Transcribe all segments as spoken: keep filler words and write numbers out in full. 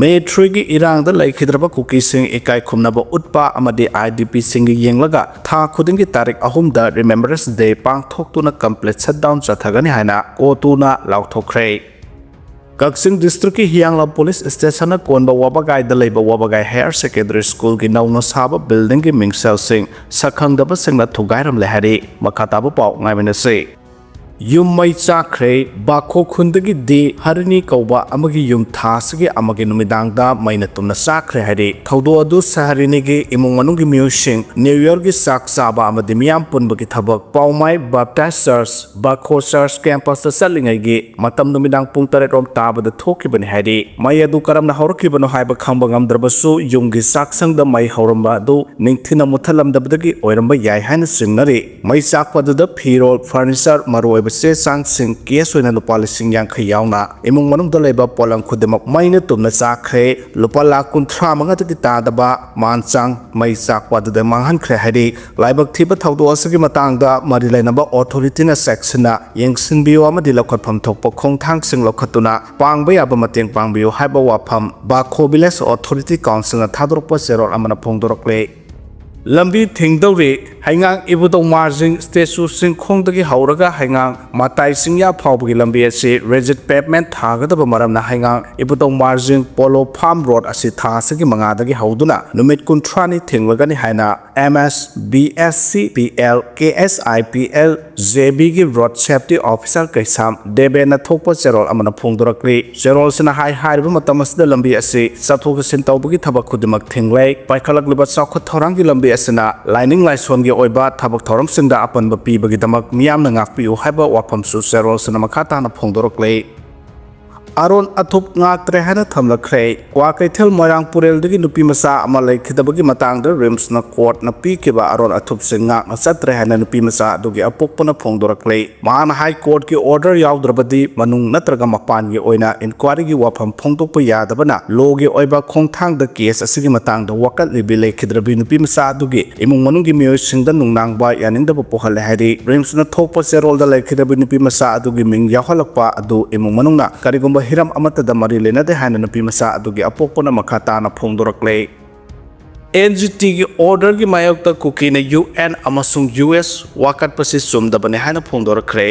ꯃꯦ ꯊ꯭ꯔꯤꯒꯤ ꯏꯔꯥꯡꯗ ꯂꯩꯈꯤꯗ꯭ꯔꯕ ꯀꯨꯀꯤꯁꯤꯡ ꯏꯀꯥꯏ ꯈꯨꯝꯅꯕ ꯎꯠꯄ ꯑꯃꯗꯤ ꯑꯥꯏ ꯗꯤ ꯄꯤꯁꯤꯡꯒꯤ ꯌꯦꯡꯂꯒ ꯊꯥ ꯈꯨꯗꯤꯡꯒꯤ ꯇꯥꯔꯤꯛ ꯑꯍꯨꯝꯗ ꯔꯤꯃꯦꯝꯕꯔꯦꯟꯁ ꯗꯦ ꯄꯥꯡꯊꯣꯛꯇꯨꯅ ꯀꯝꯄ꯭ꯂꯤꯠ ꯁꯠꯗꯥꯎꯟ ꯆꯠꯊꯒꯅꯤ ꯍꯥꯏꯅ ꯀꯣꯇꯨꯅ ꯂꯥꯎꯊꯣꯛꯈ꯭ꯔꯦ꯫ ꯀꯛꯆꯤꯡ ꯗꯤꯁꯇ꯭ꯔꯤꯛꯀꯤ ꯍꯤꯌꯥꯡꯂꯝ ꯄꯨꯂꯤꯁ ꯁ꯭ꯇꯦꯁꯟꯅ ꯀꯣꯟꯕ ꯋꯥꯕꯒꯥꯏꯗ ꯂꯩꯕ ꯋꯥꯕꯒꯥꯏ ꯍꯥꯌꯔ ꯁꯦꯀꯦꯟꯗꯔꯤ ꯁ꯭ꯀꯨꯜꯒꯤ ꯅꯧꯅ ꯁꯥꯕ ꯕꯤꯜꯗꯤꯡꯒꯤ ꯃꯤꯡꯁꯦꯜꯁꯤꯡ ꯁꯛꯈꯪꯗꯕꯁꯤꯡꯅ ꯊꯨꯒꯥꯏꯔꯝꯂꯦ ꯍꯥꯏꯔꯤ꯫ ꯃꯈꯥ ꯇꯥꯕ ꯄꯥꯎ ꯉꯥꯏꯃꯤꯟꯅꯁꯤ꯫ ꯌꯨꯝ ꯃꯩ ꯆꯥꯛꯈ꯭ꯔꯦ꯫ ꯕꯥꯈꯣ ꯈꯨꯟꯗꯒꯤ ꯗꯤ ꯍꯔꯤꯅꯤ ꯀꯧꯕ ꯑꯃꯒꯤ ꯌꯨꯝ ꯊꯥ ꯑꯁꯤꯒꯤ ꯑꯃꯒꯤ ꯅꯨꯃꯤꯗꯥꯡꯗ ꯃꯩꯅ ꯇꯨꯝꯅ ꯆꯥꯛꯈ꯭ꯔꯦ ꯍꯥꯏꯔꯤ꯫ ꯊꯧꯗꯣꯛ ꯑꯗꯨ ꯁꯍꯔꯤꯅꯤꯒꯤ ꯏꯃꯨꯡ ꯃꯅꯨꯡꯒꯤ ꯃꯤꯑꯣꯏꯁꯤꯡ ꯅ꯭ꯌꯨ ꯌꯔꯒꯤ ꯆꯥꯛ ꯆꯥꯕ ꯑꯃꯗꯤ ꯃꯤꯌꯥꯝ ꯄꯨꯟꯕꯒꯤ ꯊꯕꯛ ꯄꯥꯎꯃꯥꯏ ꯕꯥꯞꯇꯥꯏꯁ ꯆꯔꯆ, ꯕꯥꯈꯣ ꯆꯔꯆ ꯀꯦꯝꯄꯁꯇ ꯆꯠꯂꯤꯉꯩꯒꯤ ꯃꯇꯝ ꯅꯨꯃꯤꯗꯥꯡ ꯄꯨꯡ ꯇꯔꯦꯠ ꯔꯣꯝ ꯇꯥꯕꯗ ꯊꯣꯛꯈꯤꯕꯅꯤ ꯍꯥꯏꯔꯤ꯫ ꯃꯩ ꯑꯗꯨ ꯀꯔꯝꯅ ꯍꯧꯔꯛꯈꯤꯕꯅꯣ ꯍꯥꯏꯕ ꯈꯪꯕ ꯉꯝꯗ꯭ꯔꯕꯁꯨ, ꯌꯨꯝꯒꯤ ꯆꯥꯛꯁꯪꯗ ꯃꯩ ꯍꯧꯔꯝꯕ ꯑꯗꯨ ꯅꯤꯡꯊꯤꯅ ꯃꯨꯠꯊꯠꯂꯝꯗꯕꯗꯒꯤ ꯑꯣꯏꯔꯝꯕ ꯌꯥꯏ ꯍꯥꯏꯅ ꯆꯤꯡꯅꯔꯤ꯫ ꯃꯩ ꯆꯥꯛꯄ ꯑꯗꯨꯗ ꯐꯤꯔꯣꯜ, ꯐꯔꯅꯤꯆꯔ, ꯃꯔꯨꯑꯣꯏꯕ ꯆꯦ ꯆꯥꯡꯁꯤꯡ, ꯀꯦꯁ ꯑꯣꯏꯅ ꯂꯨꯄꯥ ꯂꯤꯁꯤꯡ ꯌꯥꯡꯈꯩ ꯌꯥꯎꯅ ꯏꯃꯨꯡ ꯃꯅꯨꯡꯗ ꯂꯩꯕ ꯄꯣꯠꯂꯝ ꯈꯨꯗꯤꯡꯃꯛ ꯃꯩꯅ ꯇꯨꯝꯅ ꯆꯥꯛꯈ꯭ꯔꯦ꯫ ꯂꯨꯄꯥ ꯂꯥꯈ ꯀꯨꯟꯊ꯭ꯔꯥ ꯃꯉꯥꯗꯒꯤ ꯇꯥꯗꯕ ꯃꯥꯟ ꯆꯥꯡ ꯃꯩ ꯆꯥꯛꯄ ꯑꯗꯨꯗ ꯃꯥꯡꯍꯟꯈ꯭ꯔꯦ ꯍꯥꯏꯔꯤ꯫ ꯂꯥꯏꯕꯛ ꯊꯤꯕ ꯊꯧꯗꯣꯛ ꯑꯁꯤꯒꯤ ꯃꯇꯥꯡꯗ ꯃꯔꯤ ꯂꯩꯅꯕ ꯑꯣꯊꯣꯔꯤꯇꯤꯅ ꯆꯦꯛꯁꯤꯟꯅ ꯌꯦꯡꯁꯤꯟꯕꯤꯌꯨ ꯑꯃꯗꯤ ꯂꯧꯈꯠꯐꯝ ꯊꯣꯛꯄ ꯈꯣꯡꯊꯥꯡꯁꯤꯡ ꯂꯧꯈꯠꯇꯨꯅ ꯄꯥꯡꯕ ꯌꯥꯕ ꯃꯇꯦꯡ ꯄꯥꯡꯕꯤꯌꯨ ꯍꯥꯏꯕ ꯋꯥꯐꯝ ꯕꯥꯈꯣ ꯚꯤꯂꯦꯖ ꯑꯣꯊꯣꯔꯤꯇꯤ ꯀꯥꯎꯟꯁꯤꯜꯅ ꯊꯥꯗꯣꯔꯛꯄ ꯆꯦꯔꯣꯜ ꯑꯃꯅ ꯐꯣꯡꯗꯣꯔꯛꯂꯦ꯫ ꯂꯝꯕꯤ ꯊꯤꯡꯗꯧꯔꯤ꯫ ꯍꯩꯉꯥꯡ ꯏꯕꯨꯙꯧ ꯃꯥꯔꯖꯤꯡ ꯁ꯭ꯇꯦꯆꯨ ꯆꯤꯡꯈꯣꯡꯗꯒꯤ ꯍꯧꯔꯒ ꯍꯩꯉꯥꯡ ꯃꯇꯥꯏ ꯆꯤꯡꯌꯥ ꯐꯥꯎꯕꯒꯤ ꯂꯝꯕꯤ ꯑꯁꯤ ꯔꯤꯖꯤꯠ ꯄꯦꯚꯃꯦꯟꯠ ꯊꯥꯒꯗꯕ ꯃꯔꯝꯅ ꯍꯩꯉꯥꯡ ꯏꯕꯨꯙꯧ ꯃꯥꯔꯖꯤꯡ ꯄꯣꯂꯣ ꯐꯥꯔꯝ ꯔꯣꯗ ꯑꯁꯤ ꯊꯥ ꯑꯁꯤꯒꯤ ꯃꯉꯥꯗꯒꯤ ꯍꯧꯗꯨꯅ ꯅꯨꯃꯤꯠ ꯀꯨꯟꯊ꯭ꯔꯥꯅꯤ ꯊꯤꯡꯂꯒꯅꯤ ꯍꯥꯏꯅ M S B S C P L, K S I P L, J ꯕꯤꯒꯤ ꯔꯣꯗ ꯁꯦꯐꯇꯤ ꯑꯣꯐꯤꯁꯥꯔ ꯀꯩꯁꯥꯝ ꯗꯦꯕꯦꯟꯅ ꯊꯣꯛꯄ ꯆꯦꯔꯣꯜ ꯑꯃꯅ ꯐꯣꯡꯗꯣꯔꯛꯂꯤ꯫ ꯆꯦꯔꯣꯜꯁꯤꯅ ꯍꯥꯏ, ꯍꯥꯏꯔꯤꯕ ꯃꯇꯝ ꯑꯁꯤꯗ ꯂꯝꯕꯤ ꯑꯁꯤ ꯆꯠꯊꯣꯛ ꯆꯠꯁꯤꯟ ꯇꯧꯕꯒꯤ ꯊꯕꯛ ꯈꯨꯗꯤꯡꯃꯛ ꯊꯤꯡꯂꯦ꯫ ꯄꯥꯏꯈꯠꯂꯛꯂꯤꯕ ꯆꯥꯎꯈꯠ ꯊꯧꯔꯥꯡꯒꯤ ꯂꯝꯕꯤ ꯑꯁꯤꯅ ꯂꯥꯏꯅꯤꯡ ꯂꯥꯏꯁꯣꯟꯒꯤ ꯑꯣꯏꯕ ꯊꯕꯛ ꯊꯧꯔꯝꯁꯤꯡꯗ ꯑꯄꯟꯕ ꯄꯤꯕꯒꯤꯗꯃꯛ ꯃꯤꯌꯥꯝꯅ ꯉꯥꯛꯄꯤꯌꯨ ꯍꯥꯏꯕ ꯋꯥꯐꯝꯁꯨ ꯆꯦꯔꯣꯜꯁꯤꯅ ꯃꯈꯥ ꯇꯥꯅ ꯐꯣꯡꯗꯣꯔꯛꯂꯦ꯫ ꯑꯥꯔꯣꯟ ꯑꯊꯨꯞ ꯉꯥꯛꯇ꯭ꯔꯦ ꯍꯥꯏꯅ ꯊꯝꯂꯛꯈ꯭ꯔꯦ꯫ ꯀ꯭ꯋꯥꯀꯩꯊꯦꯜ ꯃꯣꯏꯔꯥꯡ ꯄꯨꯔꯦꯜꯗꯒꯤ ꯅꯨꯄꯤ ꯃꯆꯥ ꯑꯃ ꯂꯩꯈꯤꯗꯕꯒꯤ ꯃꯇꯥꯡꯗ ꯔꯤꯝꯁꯅ ꯀꯣꯔꯠꯅ ꯄꯤꯈꯤꯕ ꯑꯥꯔꯣꯟ ꯑꯊꯨꯞꯁꯤꯡ ꯉꯥꯛꯅ ꯆꯠꯇ꯭ꯔꯦ ꯍꯥꯏꯅ ꯅꯨꯄꯤ ꯃꯆꯥ ꯑꯗꯨꯒꯤ ꯑꯄꯣꯛꯄꯅ ꯐꯣꯡꯗꯣꯔꯛꯂꯦ꯫ ꯃꯍꯥꯛꯅ ꯍꯥꯏ ꯀꯣꯔꯠꯀꯤ ꯑꯣꯔꯗꯔ ꯌꯥꯎꯗ꯭ꯔꯕꯗꯤ ꯃꯅꯨꯡ ꯅꯠꯇ꯭ꯔꯒ ꯃꯄꯥꯟꯒꯤ ꯑꯣꯏꯅ ꯏꯟꯀ꯭ꯋꯥꯔꯤꯒꯤ ꯋꯥꯐꯝ ꯐꯣꯡꯗꯣꯛꯄ ꯌꯥꯗꯕꯅ ꯂꯣꯒꯤ ꯑꯣꯏꯕ ꯈꯣꯡꯊꯥꯡꯗ ꯀꯦꯁ ꯑꯁꯤꯒꯤ ꯃꯇꯥꯡꯗ ꯋꯥꯀꯠꯂꯤꯕꯤ ꯂꯩꯈꯤꯗ꯭ꯔꯕꯤ ꯅꯨꯄꯤ ꯃꯆꯥ ꯑꯗꯨꯒꯤ ꯏꯃꯨꯡ ꯃꯅꯨꯡꯒꯤ ꯃꯤꯑꯣꯏꯁꯤꯡꯗ ꯅꯨꯡꯅꯥꯡꯕ ꯌꯥꯅꯤꯡꯗꯕ ꯄꯣꯛꯍꯜꯂꯦ ꯍꯥꯏꯔꯤ꯫ ꯔꯤꯝꯁꯅ ꯊꯣꯛꯄ ꯆꯦꯔꯣꯜꯗ ꯂꯩꯈꯤꯗ꯭ꯔꯕꯤ ꯅꯨꯄꯤ ꯃꯆꯥ ꯑꯗꯨꯒꯤ ꯃꯤꯡ ꯌꯥꯎꯍꯜꯂꯛꯄ ꯑꯗꯨ ꯏꯃꯨꯡ ꯃꯅꯨꯡꯅ ꯀꯔꯤꯒꯨꯝꯕ ꯍꯤꯔꯝ ꯑꯃꯠꯇꯗ ꯃꯔꯤ ꯂꯩꯅꯗꯦ ꯍꯥꯏꯅ ꯅꯨꯄꯤ ꯃꯆꯥ ꯑꯗꯨꯒꯤ ꯑꯄꯣꯛꯄꯅ ꯃꯈꯥ ꯇꯥꯅ ꯐꯣꯡꯗꯣꯔꯛꯂꯦ꯫ ꯑꯦꯟ ꯖꯤ ꯇꯤꯒꯤ ꯑꯣꯔꯗꯔꯒꯤ ꯃꯥꯌꯣꯛꯇ ꯀꯨꯀꯤꯅ ꯌꯨ ꯑꯦꯟ ꯑꯃꯁꯨꯡ ꯌꯨ ꯑꯦꯁ ꯋꯥꯀꯠꯄꯁꯤ ꯆꯨꯝꯗꯕꯅꯤ ꯍꯥꯏꯅ ꯐꯣꯡꯗꯣꯔꯛꯈ꯭ꯔꯦ꯫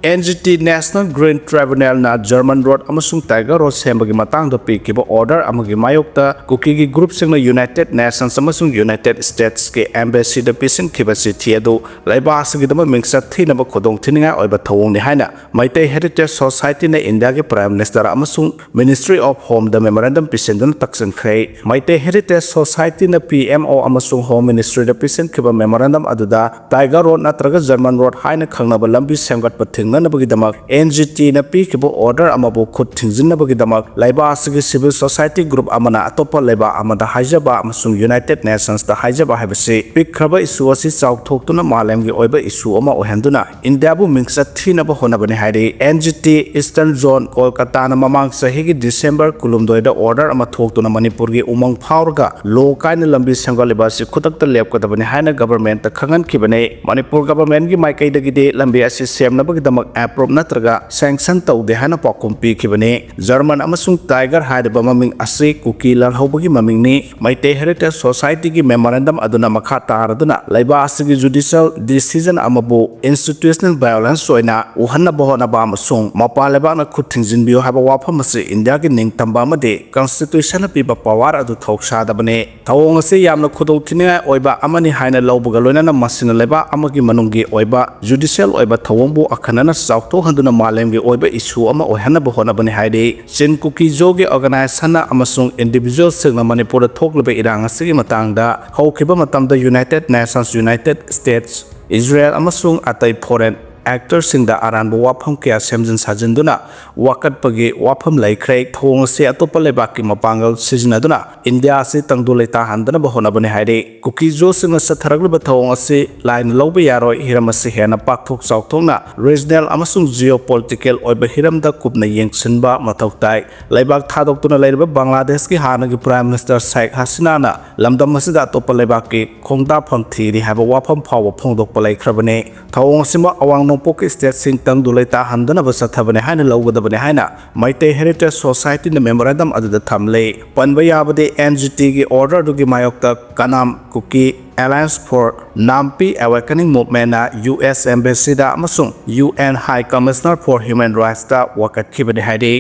N G T National Green Tribunalꯅ German Road ꯑꯃꯁꯨꯡ Tiger Road ꯁꯦꯝꯕꯒꯤ ꯃꯇꯥꯡꯗ ꯄꯤꯈꯤꯕ ꯑꯣꯔꯗꯔ ꯑꯃꯒꯤ ꯃꯥꯌꯣꯛꯇ ꯀꯨꯀꯤꯒꯤ ꯒ꯭ꯔꯨꯞꯁꯤꯡꯅ United Nations ꯑꯃꯁꯨꯡ United Statesꯀꯤ ꯑꯦꯝꯕꯦꯁꯤꯗ ꯄꯤꯁꯤꯟꯈꯤꯕ ꯆꯤꯊꯤ ꯑꯗꯨ ꯂꯩꯕꯥꯛ ꯑꯁꯤꯒꯤꯗꯃꯛ ꯃꯤꯡꯆꯠ ꯊꯤꯅꯕ ꯈꯨꯗꯣꯡꯊꯤꯅꯤꯡꯉꯥꯏ ꯑꯣꯏꯕ ꯊꯧꯑꯣꯡꯅꯤ ꯍꯥꯏꯅ ꯃꯩꯇꯩ Heritage Societyꯅ ꯏꯟꯗꯤꯌꯥꯒꯤ Prime Minister ꯑꯃꯁꯨꯡ Ministry of Homeꯗ memorandum ꯄꯤꯁꯤꯟꯗꯨꯅ ꯇꯛꯁꯤꯟꯈ꯭ꯔꯦ꯫ Meitei Heritage Societyꯅ P M O ꯑꯃꯁꯨꯡ Home Ministryꯗ ꯄꯤꯁꯤꯟꯈꯤꯕ memorandum ꯑꯗꯨꯗ Tiger Road ꯅꯠꯇ꯭ꯔꯒ German Road ꯍꯥꯏꯅ ꯈꯪꯅꯕ ꯂꯝꯕꯤ ꯁꯦꯝꯒꯠꯄ ꯊꯤꯡꯅꯅꯕꯒꯤꯗꯃꯛ N G Tꯅ ꯄꯤꯈꯤꯕ order ꯑꯃꯕꯨ ꯈꯨꯠ ꯊꯤꯡꯖꯤꯟꯅꯕꯒꯤꯗꯃꯛ ꯂꯩꯕꯥꯛ ꯑꯁꯤꯒꯤ civil society group ꯑꯃꯅ ꯑꯇꯣꯞꯄ ꯂꯩꯕꯥꯛ ꯑꯃꯗ ꯍꯥꯏꯖꯕ ꯑꯃꯁꯨꯡ United Nationsꯇ ꯍꯥꯏꯖꯕ ꯍꯥꯏꯕꯁꯤ ꯄꯤꯛꯈ꯭ꯔꯕ issue ꯑꯁꯤ ꯆꯥꯎꯊꯣꯛꯇꯨꯅ ꯃꯥꯂꯦꯝꯒꯤ ꯑꯣꯏꯕ issue ꯑꯃ ꯑꯣꯏꯍꯟꯗꯨꯅ ꯏꯟꯗꯤꯌꯥꯕꯨ ꯃꯤꯡꯆꯠ ꯊꯤꯅꯕ ꯍꯣꯠꯅꯕꯅꯤ ꯍꯥꯏꯔꯤ꯫ N G T Eastern Zone ꯀꯣꯜꯀꯇꯥꯅ ꯃꯃꯥꯡ ꯆꯍꯤꯒꯤ December ꯀꯨꯟꯍꯨꯝꯗꯣꯏꯗ order ꯑꯃ ꯊꯣꯛꯇꯨꯅ ꯃꯅꯤꯄꯨꯔꯒꯤ ꯎꯃꯪ ꯐꯥꯎꯔꯒ ꯂꯣ ꯀꯥꯏꯅ ꯂꯝꯕꯤ ꯁꯦꯝꯒꯠꯂꯤꯕ ꯑꯁꯤ ꯈꯨꯗꯛꯇ ꯂꯦꯞꯀꯗꯕꯅꯤ ꯍꯥꯏꯅ governmentꯇ ꯈꯪꯍꯟꯈꯤꯕꯅꯤ꯫ ꯃꯅꯤꯄꯨꯔ governmentꯀꯤ ꯃꯥꯏꯀꯩꯗꯒꯤꯗꯤ ꯂꯝꯕꯤ ꯑꯁꯤ ꯁꯦꯝꯅꯕꯒꯤꯗꯃꯛ approve ꯅꯠꯇ꯭ꯔꯒ sanction ꯇꯧꯗꯦ ꯍꯥꯏꯅ ꯄꯥꯎꯈꯨꯝ ꯄꯤꯈꯤꯕꯅꯤ꯫ German ꯑꯃꯁꯨꯡ Tiger ꯍꯥꯏꯔꯤꯕ ꯃꯃꯤꯡ ꯑꯁꯤ ꯀꯨꯀꯤ ꯂꯥꯜꯍꯧꯕꯒꯤ ꯃꯃꯤꯡꯅꯤ꯫ ꯃꯩꯇꯩ Heritage Societyꯒꯤ memorandum ꯑꯗꯨꯅ ꯃꯈꯥ ꯇꯥꯔꯗꯨꯅ ꯂꯩꯕꯥꯛ ꯑꯁꯤꯒꯤ judicial decision ꯑꯃꯕꯨ institutional violence ꯑꯣꯏꯅ ꯎꯍꯟꯅꯕ ꯍꯣꯠꯅꯕ ꯑꯃꯁꯨꯡ ꯃꯄꯥꯟ ꯂꯩꯕꯥꯛꯅ ꯈꯨꯠ ꯊꯤꯡꯖꯤꯟꯕꯤꯌꯨ ꯍꯥꯏꯕ ꯋꯥꯐꯝ ꯑꯁꯤ ꯏꯟꯗꯤꯌꯥꯒꯤ ꯅꯤꯡꯇꯝꯕ ꯑꯃꯗꯤ constitutionꯅ ꯄꯤꯕ power ꯑꯗꯨ ꯊꯧꯁꯥꯗꯕꯅꯤ꯫ ꯊꯧꯑꯣꯡ ꯑꯁꯤ ꯌꯥꯝꯅ ꯈꯨꯗꯣꯡꯊꯤꯅꯤꯡꯉꯥꯏ ꯑꯣꯏꯕ ꯑꯃꯅꯤ ꯍꯥꯏꯅ ꯂꯧꯕꯒ ꯂꯣꯏꯅꯅ ꯃꯁꯤꯅ ꯂꯩꯕꯥꯛ ꯑꯃꯒꯤ ꯃꯅꯨꯡꯒꯤ ꯑꯣꯏꯕ judicial ꯑꯣꯏꯕ ꯊꯧꯑꯣꯡꯕꯨ ꯑꯈꯟꯅꯅ ꯆꯥꯎꯊꯣꯛꯍꯟꯗꯨꯅ ꯃꯥꯂꯦꯝꯒꯤ ꯑꯣꯏꯕ issue ꯑꯃ ꯑꯣꯏꯍꯟꯅꯕ ꯍꯣꯠꯅꯕꯅꯤ ꯍꯥꯏꯔꯤ꯫ Chin Kuki Zoꯒꯤ organizationꯅ ꯑꯃꯁꯨꯡ individualꯁꯤꯡꯅ ꯃꯅꯤꯄꯨꯔꯗ ꯊꯣꯛꯂꯤꯕ ꯏꯔꯥꯡ ꯑꯁꯤꯒꯤ ꯃꯇꯥꯡꯗ ꯍꯧꯈꯤꯕ ꯃꯇꯝꯗ United Nations, United States, Israel ꯑꯃꯁꯨꯡ ꯑꯇꯩ foreign actorꯁꯤꯡꯗ ꯑꯔꯥꯟꯕ ꯋꯥꯐꯝ ꯀꯌꯥ ꯁꯦꯝꯖꯤꯟ ꯁꯥꯖꯤꯟꯗꯨꯅ ꯋꯥꯀꯠꯄꯒꯤ ꯋꯥꯐꯝ ꯂꯩꯈ꯭ꯔꯦ꯫ ꯊꯧꯑꯣꯡ ꯑꯁꯤ ꯑꯇꯣꯞꯄ ꯂꯩꯕꯥꯛꯀꯤ ꯃꯄꯥꯡꯒꯜ ꯁꯤꯖꯤꯟꯅꯗꯨꯅ ꯏꯟꯗꯤꯌꯥ ꯑꯁꯤ ꯇꯪꯗꯨ ꯂꯩꯇꯥꯍꯟꯗꯅꯕ ꯍꯣꯠꯅꯕꯅꯤ ꯍꯥꯏꯔꯤ꯫ ꯀꯨꯀꯤ ꯖꯣꯁꯤꯡꯅ ꯆꯠꯊꯔꯛꯂꯤꯕ ꯊꯧꯑꯣꯡ ꯑꯁꯤ ꯂꯥꯏꯅ ꯂꯧꯕ ꯌꯥꯔꯣꯏ꯫ ꯍꯤꯔꯝ ꯑꯁꯤ ꯍꯦꯟꯅ ꯄꯥꯛꯊꯣꯛ ꯆꯥꯎꯊꯣꯛꯅ regional ꯑꯃꯁꯨꯡ geopolitical ꯑꯣꯏꯕ ꯍꯤꯔꯝꯗ ꯀꯨꯞꯅ ꯌꯦꯡꯁꯤꯟꯕ ꯃꯊꯧ ꯇꯥꯏ꯫ ꯂꯩꯕꯥꯛ ꯊꯥꯗꯣꯛꯇꯨꯅ ꯂꯩꯔꯤꯕ ꯕꯪꯒ꯭ꯂꯥꯗꯦꯁꯀꯤ ꯍꯥꯟꯅꯒꯤ Prime Minister ꯁꯦꯈ ꯍꯁꯤꯅꯥꯅ ꯂꯝꯗꯝ ꯑꯁꯤꯗ ꯑꯇꯣꯞꯄ ꯂꯩꯕꯥꯛꯀꯤ ꯈꯣꯡꯗꯥꯐꯝ ꯊꯤꯔꯤ ꯍꯥꯏꯕ ꯋꯥꯐꯝ ꯐꯥꯎꯕ ꯐꯣꯡꯗꯣꯛꯄ ꯂꯩꯈ꯭ꯔꯕꯅꯤ꯫ ꯊꯧꯑꯣꯡ ꯑꯁꯤꯃꯛ ꯑꯋꯥꯡ ꯅꯣꯡꯄꯣꯛꯀꯤ ꯁ꯭ꯇꯦꯠꯁꯤꯡ ꯇꯪꯗꯨ ꯂꯩꯇꯥꯍꯟꯗꯅꯕ ꯆꯠꯊꯕꯅꯤ ꯍꯥꯏꯅ ꯂꯧꯒꯗꯕꯅꯤ ꯍꯥꯏꯅ ꯃꯩꯇꯩ ꯍꯦꯔꯤꯇꯦꯖ ꯁꯣꯁꯥꯏꯇꯤꯅ ꯃꯦꯃꯣꯔꯦꯟꯗꯝ ꯑꯗꯨꯗ ꯊꯝꯂꯤ꯫ ꯄꯟꯕ ꯌꯥꯕꯗꯤ, ꯑꯦꯟ ꯖꯤ ꯇꯤꯒꯤ ꯑꯣꯔꯗꯔꯗꯨꯒꯤ ꯃꯥꯌꯣꯛꯇ ꯀꯅꯥꯝ ꯀꯨꯀꯤ ꯑꯦꯂꯥꯌꯟꯁ ꯐꯣꯔ ꯅꯥꯝꯄꯤ ꯑꯦꯋꯦꯀꯅꯤꯡ ꯃꯨꯚꯃꯦꯟꯅ ꯌꯨ ꯑꯦꯁ ꯑꯦꯝꯕꯦꯁꯤꯗ ꯑꯃꯁꯨꯡ U N high commissioner for human ꯔꯥꯏꯠꯁꯇ ꯋꯥꯀꯠꯈꯤꯕꯅꯤ ꯍꯥꯏꯔꯤ꯫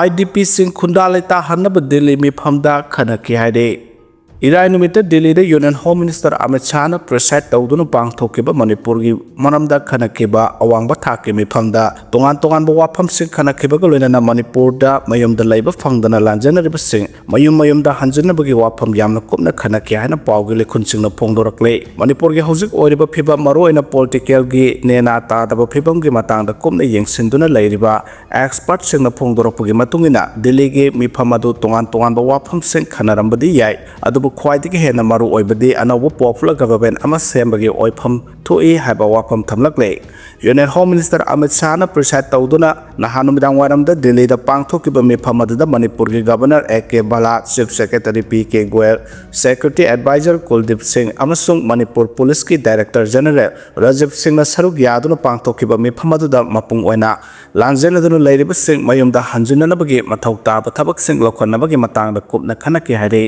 ꯑꯥꯏ ꯗꯤ ꯄꯤꯁꯤꯡ ꯈꯨꯟꯗꯥ ꯂꯩꯇꯥꯍꯟꯅꯕ ꯗꯤꯜꯂꯤ ꯃꯤꯐꯝꯗ ꯈꯟꯅꯈꯤ ꯍꯥꯏꯔꯤ꯫ ꯏꯔꯥꯏ ꯅꯨꯃꯤꯠꯇ ꯗꯤꯜꯂꯤꯗ ꯌꯨꯅꯤꯌꯟ ꯍꯣꯝ ꯃꯤꯅꯤꯁꯇꯔ ꯑꯃꯤꯠ ꯁꯥꯍꯅ ꯄ꯭ꯔꯤꯁꯥꯏꯗ ꯇꯧꯗꯨꯅ ꯄꯥꯡꯊꯣꯛꯈꯤꯕ ꯃꯅꯤꯄꯨꯔꯒꯤ ꯃꯔꯝꯗ ꯈꯟꯅꯈꯤꯕ ꯑꯋꯥꯡꯕ ꯊꯥꯛꯀꯤ ꯃꯤꯐꯝꯗ ꯇꯣꯉꯥꯟ ꯇꯣꯉꯥꯟꯕ ꯋꯥꯐꯝꯁꯤꯡ ꯈꯟꯅꯈꯤꯕꯒ ꯂꯣꯏꯅꯅ ꯃꯅꯤꯄꯨꯔꯗ ꯃꯌꯨꯝꯗ ꯂꯩꯕ ꯐꯪꯗꯅ ꯂꯥꯟꯖꯦꯟꯅꯔꯤꯕꯁꯤꯡ ꯃꯌꯨꯝ ꯃꯌꯨꯝꯗ ꯍꯟꯖꯤꯟꯅꯕꯒꯤ ꯋꯥꯐꯝ ꯌꯥꯝꯅ ꯀꯨꯞꯅ ꯈꯟꯅꯈꯤ ꯍꯥꯏꯅ ꯄꯥꯎꯒꯤ ꯂꯩꯈꯨꯟꯁꯤꯡꯅ ꯐꯣꯡꯗꯣꯔꯛꯂꯤ꯫ ꯃꯅꯤꯄꯨꯔꯒꯤ ꯍꯧꯖꯤꯛ ꯑꯣꯏꯔꯤꯕ ꯐꯤꯕꯝ, ꯃꯔꯨꯑꯣꯏꯅ ꯄꯣꯂꯤꯇꯤꯀꯦꯜꯒꯤ ꯅꯦꯅꯥ ꯇꯥꯗꯕ ꯐꯤꯕꯝꯒꯤ ꯃꯇꯥꯡꯗ ꯀꯨꯞꯅ ꯌꯦꯡꯁꯤꯟꯗꯨꯅ ꯂꯩꯔꯤꯕ ꯑꯦꯛꯁꯄꯔꯠꯁꯤꯡꯅ ꯐꯣꯡꯗꯣꯔꯛꯄꯒꯤ ꯃꯇꯨꯡ ꯏꯟꯅ, ꯗꯤꯜꯂꯤꯒꯤ ꯃꯤꯐꯝ ꯑꯗꯨ ꯇꯣꯉꯥꯟ ꯇꯣꯉꯥꯟꯕ ꯋꯥꯐꯝꯁꯤꯡ ꯈꯟꯅꯔꯝꯕꯗꯤ ꯌꯥꯏ, ꯑꯗꯨꯕꯨ ꯈ꯭ꯋꯥꯏꯗꯒꯤ ꯍꯦꯟꯅ ꯃꯔꯨ ꯑꯣꯏꯕꯗꯤ ꯑꯅꯧꯕ ꯄꯣꯄꯨꯂꯔ ꯒꯚꯔꯟꯃꯦꯟꯠ ꯑꯃ ꯁꯦꯝꯕꯒꯤ ꯑꯣꯏꯐꯝ ꯊꯣꯛꯏ ꯍꯥꯏꯕ ꯋꯥꯐꯝ ꯊꯝꯂꯛꯂꯦ꯫ ꯌꯨꯅꯤꯌꯟ ꯍꯣꯝ ꯃꯤꯅꯤꯁꯇꯔ ꯑꯃꯤꯠ ꯁꯥꯍꯅ ꯄ꯭ꯔꯤꯁꯥꯏꯗ ꯇꯧꯗꯨꯅ ꯅꯍꯥꯟ ꯅꯨꯃꯤꯗꯥꯡ ꯋꯥꯏꯔꯝꯗ ꯗꯤꯜꯂꯤꯗ ꯄꯥꯡꯊꯣꯛꯈꯤꯕ ꯃꯤꯐꯝ ꯑꯗꯨꯗ ꯃꯅꯤꯄꯨꯔꯒꯤ governor A K Bhalla, chief secretary P K Goyal, security adviser Kuldip Singh ꯑꯃꯁꯨꯡ ꯃꯅꯤꯄꯨꯔ ꯄꯨꯂꯤꯁꯀꯤ ꯗꯥꯏꯔꯦꯛꯇꯔ ꯖꯦꯅꯔꯦꯜ ꯔꯥꯖꯤꯕ ꯁꯤꯡꯅ ꯁꯔꯨꯛ ꯌꯥꯗꯨꯅ ꯄꯥꯡꯊꯣꯛꯈꯤꯕ ꯃꯤꯐꯝ ꯑꯗꯨꯗ ꯃꯄꯨꯡ ꯑꯣꯏꯅ ꯂꯥꯟꯖꯦꯟꯅꯗꯨꯅ ꯂꯩꯔꯤꯕꯁꯤꯡ ꯃꯌꯨꯝꯗ ꯍꯟꯖꯤꯟꯅꯅꯕꯒꯤ ꯃꯊꯧ ꯇꯥꯕ ꯊꯕꯛꯁꯤꯡ ꯂꯧꯈꯠꯅꯕꯒꯤ ꯃꯇꯥꯡꯗ ꯀꯨꯞꯅ ꯈꯟꯅꯈꯤ ꯍꯥꯏꯔꯤ꯫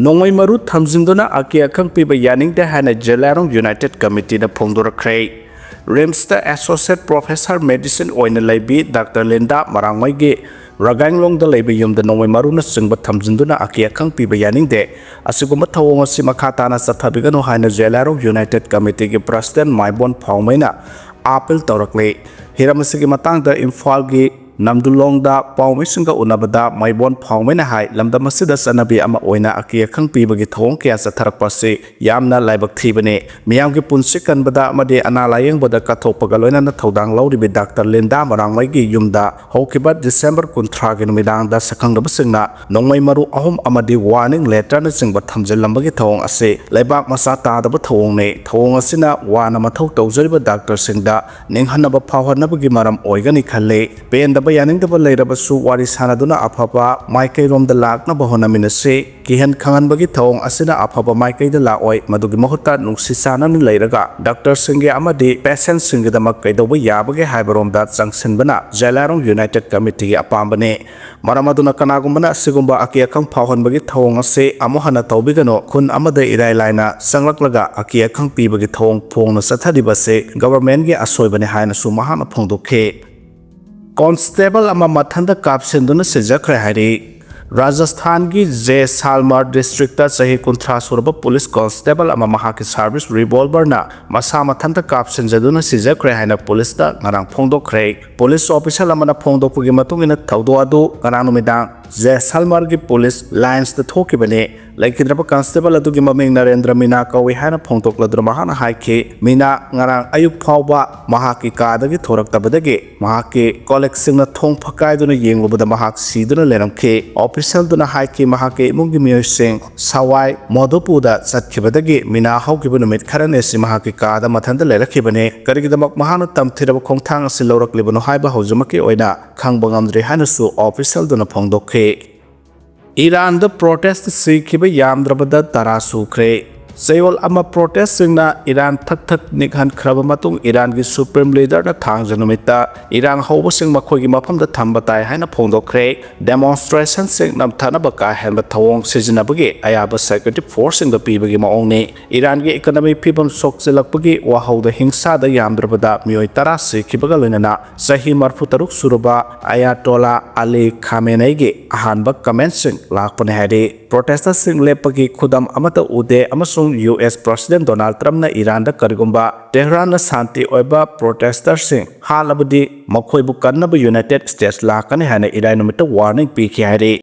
ꯅꯣꯡꯃꯩ ꯃꯔꯨ ꯊꯝꯖꯤꯟꯗꯨꯅ ꯑꯀꯤ ꯑꯈꯪ ꯄꯤꯕ ꯌꯥꯅꯤꯡꯗꯦ ꯍꯥꯏꯅ ꯖꯦꯂꯥꯏꯔꯣꯡ ꯌꯨꯅꯥꯏꯇꯦꯗ ꯀꯃꯤꯇꯤꯅ ꯐꯣꯡꯗꯣꯔꯛꯈ꯭ꯔꯦ꯫ ꯔꯤꯝꯁꯇ ꯑꯦꯁꯣꯁꯤꯌꯦꯠ ꯄ꯭ꯔꯣꯐꯦꯁꯔ ꯃꯦꯗꯤꯁꯤꯟ ꯑꯣꯏꯅ ꯂꯩꯕꯤ ꯗꯥꯛꯇꯔ ꯂꯤꯟꯗꯥ ꯃꯔꯥꯡꯃꯩꯒꯤ ꯔꯒꯥꯏꯂꯣꯡꯗ ꯂꯩꯕ ꯌꯨꯝꯗ ꯅꯣꯡꯃꯩ ꯃꯔꯨꯅꯆꯤꯡꯕ ꯊꯝꯖꯤꯟꯗꯨꯅ ꯑꯀꯤ ꯑꯈꯪ ꯄꯤꯕ ꯌꯥꯅꯤꯡꯗꯦ꯫ ꯑꯁꯤꯒꯨꯝꯕ ꯊꯧꯑꯣꯡ ꯑꯁꯤ ꯃꯈꯥ ꯇꯥꯅ ꯆꯠꯊꯕꯤꯒꯅꯨ ꯍꯥꯏꯅ ꯖꯦꯂꯥꯏꯔꯣꯡ ꯌꯨꯅꯥꯏꯇꯦꯗ ꯀꯃꯤꯇꯤꯒꯤ ꯄ꯭ꯔꯁꯤꯗꯦꯟꯠ ꯃꯥꯏꯕꯣꯟ ꯐꯥꯎꯃꯩꯅ ꯑꯥꯄꯤꯜ ꯇꯧꯔꯛꯂꯤ꯫ ꯍꯤꯔꯝ ꯑꯁꯤꯒꯤ ꯃꯇꯥꯡꯗ ꯏꯝꯐꯥꯜꯒꯤ ꯅꯝꯗꯨꯂꯣꯡꯗ ꯄꯥꯎꯃꯤꯁꯤꯡꯒ ꯎꯅꯕꯗ ꯃꯥꯏꯕꯣꯟ ꯐꯥꯎꯃꯩꯅ ꯍꯥꯏ, ꯂꯝꯗꯝ ꯑꯁꯤꯗ ꯆꯠꯅꯕꯤ ꯑꯃ ꯑꯣꯏꯅ ꯑꯀꯤ ꯑꯈꯪ ꯄꯤꯕꯒꯤ ꯊꯧꯑꯣꯡ ꯀꯌꯥ ꯆꯠꯊꯔꯛꯄ ꯑꯁꯤ ꯌꯥꯝꯅ ꯂꯥꯏꯕꯛ ꯊꯤꯕꯅꯤ꯫ ꯃꯤꯌꯥꯝꯒꯤ ꯄꯨꯟꯁꯤ ꯀꯟꯕꯗ ꯑꯃꯗꯤ ꯑꯅꯥ ꯂꯥꯌꯦꯡꯕꯗ ꯀꯠꯊꯣꯛꯄꯒ ꯂꯣꯏꯅꯅ ꯊꯧꯗꯥꯡ ꯂꯧꯔꯤꯕꯤ ꯗꯥꯛꯇꯔ ꯂꯤꯟꯗꯥ ꯃꯔꯥꯡꯃꯩꯒꯤ ꯌꯨꯝꯗ ꯍꯧꯈꯤꯕ ꯗꯤꯁꯦꯝꯕꯔ ꯀꯨꯟꯊ꯭ꯔꯥꯒꯤ ꯅꯨꯃꯤꯗꯥꯡꯗ ꯁꯛꯈꯪꯗꯕꯁꯤꯡꯅ ꯅꯣꯡꯃꯩ ꯃꯔꯨ ꯑꯍꯨꯝ ꯑꯃꯗꯤ ꯋꯥꯔꯅꯤꯡ ꯂꯦꯇꯔꯅꯆꯤꯡꯕ ꯊꯝꯖꯤꯜꯂꯝꯕꯒꯤ ꯊꯧꯑꯣꯡ ꯑꯁꯤ ꯂꯩꯕꯥꯛ ꯃꯆꯥ ꯇꯥꯗꯕ ꯊꯧꯑꯣꯡꯅꯤ꯫ ꯊꯧꯑꯣꯡ ꯑꯁꯤꯅ ꯋꯥꯅ ꯃꯊꯧ ꯇꯧꯖꯔꯤꯕ ꯗꯥꯛꯇꯔꯁꯤꯡꯗ ꯅꯤꯡꯍꯟꯅꯕ ꯐꯥꯎꯍꯟꯅꯕꯒꯤ ꯃꯔꯝ ꯑꯣꯏꯒꯅꯤ ꯈꯜꯂꯤ꯫ ꯄꯦꯟꯗꯕ ꯌꯥꯅꯤꯡꯗꯕ ꯂꯩꯔꯕꯁꯨ ꯋꯥꯔꯤ ꯁꯥꯟꯅꯗꯨꯅ ꯑꯐꯕ ꯃꯥꯏꯀꯩꯔꯣꯝꯗ ꯂꯥꯛꯅꯕ ꯍꯣꯠꯅꯃꯤꯟꯅꯁꯤ꯫ ꯀꯤꯍꯟ ꯈꯪꯍꯟꯕꯒꯤ ꯊꯧꯑꯣꯡ ꯑꯁꯤꯅ ꯑꯐꯕ ꯃꯥꯏꯀꯩꯗ ꯂꯥꯛꯑꯣꯏ꯫ ꯃꯗꯨꯒꯤ ꯃꯍꯨꯠꯇ ꯅꯨꯡꯁꯤ ꯆꯥꯟꯅꯅ ꯂꯩꯔꯒ ꯗꯥꯛꯇꯔꯁꯤꯡꯒꯤ ꯑꯃꯗꯤ ꯄꯦꯁꯦꯟꯠꯁꯤꯡꯒꯤꯗꯃꯛ ꯀꯩꯗꯧꯕ ꯌꯥꯕꯒꯦ ꯍꯥꯏꯕꯔꯣꯝꯗ ꯆꯪꯁꯤꯟꯕꯅ ꯖꯦꯂꯥꯔꯣꯡ ꯌꯨꯅꯥꯏꯇꯦꯗ ꯀꯃꯤꯇꯤꯒꯤ ꯑꯄꯥꯝꯕꯅꯤ꯫ ꯃꯔꯝ ꯑꯗꯨꯅ ꯀꯅꯥꯒꯨꯝꯕꯅ ꯑꯁꯤꯒꯨꯝꯕ ꯑꯀꯤ ꯑꯈꯪ ꯐꯥꯎꯍꯟꯕꯒꯤ ꯊꯧꯑꯣꯡ ꯑꯁꯤ ꯑꯃꯨꯛ ꯍꯟꯅ ꯇꯧꯕꯤꯒꯅꯨ꯫ ꯈꯨꯟ ꯑꯃꯗ ꯏꯔꯥꯏ ꯂꯥꯏꯅ ꯆꯪꯂꯛꯂꯒ ꯑꯀꯤ ꯑꯈꯪ ꯄꯤꯕꯒꯤ ꯊꯧꯑꯣꯡ ꯐꯣꯡꯅ ꯆꯠꯊꯔꯤꯕꯁꯤ ꯒꯚꯔꯟꯃꯦꯟꯠꯀꯤ ꯑꯁꯣꯏꯕꯅꯤ ꯍꯥꯏꯅꯁꯨ ꯃꯍꯥꯛꯅ ꯐꯣꯡꯗꯣꯛꯈꯤ꯫ ꯀꯣꯟꯁꯇꯦꯕꯜ ꯑꯃ ꯃꯊꯟꯇ ꯀꯥꯞꯁꯤꯟꯗꯨꯅ ꯁꯤꯖꯈ꯭ꯔꯦ ꯍꯥꯏꯔꯤ꯫ ꯔꯥꯖꯁꯊꯥꯟꯒꯤ ꯖꯦꯁꯥꯜꯃꯔ ꯗꯤꯁꯇ꯭ꯔꯤꯛꯇ ꯆꯍꯤ ꯀꯨꯟꯊ꯭ꯔꯥ ꯁꯨꯔꯕ ꯄꯨꯂꯤꯁ ꯀꯣꯟꯁꯇꯦꯕꯜ ꯑꯃ ꯃꯍꯥꯛꯀꯤ ꯁꯥꯔꯚꯤꯁ ꯔꯤꯚꯣꯜꯚꯔꯅ ꯃꯁꯥ ꯃꯊꯟꯇ ꯀꯥꯞꯁꯤꯟꯖꯗꯨꯅ ꯁꯤꯖꯈ꯭ꯔꯦ ꯍꯥꯏꯅ ꯄꯨꯂꯤꯁꯇ ꯉꯔꯥꯡ ꯐꯣꯡꯗꯣꯛꯈ꯭ꯔꯦ꯫ ꯄꯨꯂꯤꯁ ꯑꯣꯐꯤꯁꯤꯌꯦꯜ ꯑꯃꯅ ꯐꯣꯡꯗꯣꯛꯄꯒꯤ ꯃꯇꯨꯡ ꯏꯟꯅ ꯊꯧꯗꯣꯛ ꯑꯗꯨ ꯉꯔꯥꯡ ꯅꯨꯃꯤꯗꯥꯡ ꯖꯦꯁꯥꯜꯃꯔꯒꯤ ꯄꯨꯂꯤꯁ ꯂꯥꯏꯟꯁꯇ ꯊꯣꯛꯈꯤꯕꯅꯤ꯫ ꯂꯩꯈꯤꯗ꯭ꯔꯕ ꯀꯟꯁꯇꯦꯕꯜ ꯑꯗꯨꯒꯤ ꯃꯃꯤꯡ ꯅꯔꯦꯟꯗ꯭ꯔ ꯃꯤꯅꯥ ꯀꯧꯏ ꯍꯥꯏꯅ ꯐꯣꯡꯗꯣꯛꯂꯗꯨꯅ ꯃꯍꯥꯛꯅ ꯍꯥꯏꯈꯤ, ꯃꯤꯅꯥ ꯉꯔꯥꯡ ꯑꯌꯨꯛ ꯐꯥꯎꯕ ꯃꯍꯥꯛꯀꯤ ꯀꯥꯗꯒꯤ ꯊꯣꯔꯛꯇꯕꯗꯒꯤ ꯃꯍꯥꯛꯀꯤ ꯀꯣꯂꯤꯛꯁꯤꯡꯅ ꯊꯣꯡ ꯐꯛꯀꯥꯏꯗꯨꯅ ꯌꯦꯡꯂꯨꯕꯗ ꯃꯍꯥꯛ ꯁꯤꯗꯨꯅ ꯂꯩꯔꯝꯈꯤ꯫ ꯑꯣꯐꯤꯁꯤꯌꯦꯜꯗꯨꯅ ꯍꯥꯏꯈꯤ, ꯃꯍꯥꯛꯀꯤ ꯏꯃꯨꯡꯒꯤ ꯃꯤꯑꯣꯏꯁꯤꯡ ꯁꯋꯥꯏ ꯃꯣꯗꯨꯄꯨꯗ ꯆꯠꯈꯤꯕꯗꯒꯤ ꯃꯤꯅꯥ ꯍꯧꯈꯤꯕ ꯅꯨꯃꯤꯠ ꯈꯔꯅꯤ ꯑꯁꯤ ꯃꯍꯥꯛꯀꯤ ꯀꯥꯗ ꯃꯊꯟꯇ ꯂꯩꯔꯛꯈꯤꯕꯅꯤ꯫ ꯀꯔꯤꯒꯤꯗꯃꯛ ꯃꯍꯥꯛꯅ ꯇꯝꯊꯤꯔꯕ ꯈꯣꯡꯊꯥꯡ ꯑꯁꯤ ꯂꯧꯔꯛꯂꯤꯕꯅꯣ ꯍꯥꯏꯕ ꯍꯧꯖꯤꯛꯃꯛꯀꯤ ꯑꯣꯏꯅ ꯈꯪꯕ ꯉꯝꯗ꯭ꯔꯤ ꯍꯥꯏꯅꯁꯨ ꯑꯣꯐꯤꯁꯤꯌꯦꯜꯗꯨꯅ ꯐꯣꯡꯗꯣꯛꯈꯤ꯫ ꯏꯔꯥꯟꯗ ꯄ꯭ꯔꯣꯇꯦꯁꯇ ꯁꯤꯈꯤꯕ ꯌꯥꯝꯗ꯭ꯔꯕꯗ ꯇꯔꯥ ꯁꯨꯈ꯭ꯔꯦ꯫ ꯆꯌꯣꯜ ꯑꯃ ꯄ꯭ꯔꯣꯇꯦꯁꯁꯤꯡꯅ ꯏꯔꯥꯟ ꯊꯛ ꯊꯛ ꯅꯤꯛꯍꯟꯈ꯭ꯔꯕ ꯃꯇꯨꯡ, ꯏꯔꯥꯟꯒꯤ ꯁꯨꯄ꯭ꯔꯤꯝ ꯂꯤꯗꯔꯅ ꯊꯥꯡꯖ ꯅꯨꯃꯤꯠꯇ ꯏꯔꯥꯡ ꯍꯧꯕꯁꯤꯡ ꯃꯈꯣꯏꯒꯤ ꯃꯐꯝꯗ ꯊꯝꯕ ꯇꯥꯏ ꯍꯥꯏꯅ ꯐꯣꯡꯗꯣꯛꯈ꯭ꯔꯦ꯫ ꯗꯦꯃꯣꯟꯁꯇ꯭ꯔꯦꯁꯟꯁꯤꯡ ꯅꯝꯊꯅꯕ ꯀꯥ ꯍꯦꯟꯕ ꯊꯧꯑꯣꯡ ꯁꯤꯖꯤꯟꯅꯕꯒꯤ ꯑꯌꯥꯕ ꯁꯦꯀ꯭ꯌꯨꯔꯤꯇꯤ ꯐꯣꯔꯁꯁꯤꯡꯗ ꯄꯤꯕꯒꯤ ꯃꯑꯣꯡꯅꯤ꯫ ꯏꯔꯥꯟꯒꯤ ꯏꯀꯣꯅꯣꯃꯤ ꯐꯤꯕꯝ ꯁꯣꯛꯆꯤꯜꯂꯛꯄꯒꯤ ꯋꯥꯍꯧꯗ ꯍꯤꯡꯁꯥꯗ ꯌꯥꯝꯗ꯭ꯔꯕꯗ ꯃꯤꯑꯣꯏ ꯇꯔꯥ ꯁꯤꯈꯤꯕꯒ ꯂꯣꯏꯅꯅ ꯆꯍꯤ ꯃꯔꯤꯐꯨ ꯇꯔꯨꯛ ꯁꯨꯔꯕ ꯑꯌꯥꯇꯣꯂꯥ ꯑꯂꯤ ꯈꯥꯃꯦꯅꯩꯒꯤ ꯑꯍꯥꯟꯕ ꯀꯃꯦꯟꯁꯤꯡ ꯂꯥꯛꯄꯅꯤ ꯍꯥꯏꯔꯤ꯫ ꯄ꯭ꯔꯣꯇꯦꯁꯇꯔꯁꯤꯡ ꯂꯦꯞꯄꯒꯤ ꯈꯨꯗꯝ ꯑꯃꯠꯇ ꯎꯗꯦ ꯑꯃꯁꯨꯡ ꯌꯨ ꯑꯦꯁ ꯄ꯭ꯔꯁꯤꯗꯦꯟꯠ ꯗꯣꯅꯥꯜꯗ ꯇ꯭ꯔꯝꯞꯅ ꯏꯔꯥꯟꯗ ꯀꯔꯤꯒꯨꯝꯕ ꯇꯦꯍ꯭ꯔꯥꯟꯅ ꯁꯥꯟꯇꯤ ꯑꯣꯏꯕ ꯄ꯭ꯔꯣꯇꯦꯁꯇꯔꯁꯤꯡ ꯍꯥꯠꯂꯕꯗꯤ ꯃꯈꯣꯏꯕꯨ ꯀꯟꯅꯕ ꯌꯨꯅꯥꯏꯇꯦꯗ ꯁ꯭ꯇꯦꯠꯁ ꯂꯥꯛꯀꯅꯤ ꯍꯥꯏꯅ ꯏꯔꯥꯏ ꯅꯨꯃꯤꯠꯇ ꯋꯥꯔꯅꯤꯡ ꯄꯤꯈꯤ ꯍꯥꯏꯔꯤ꯫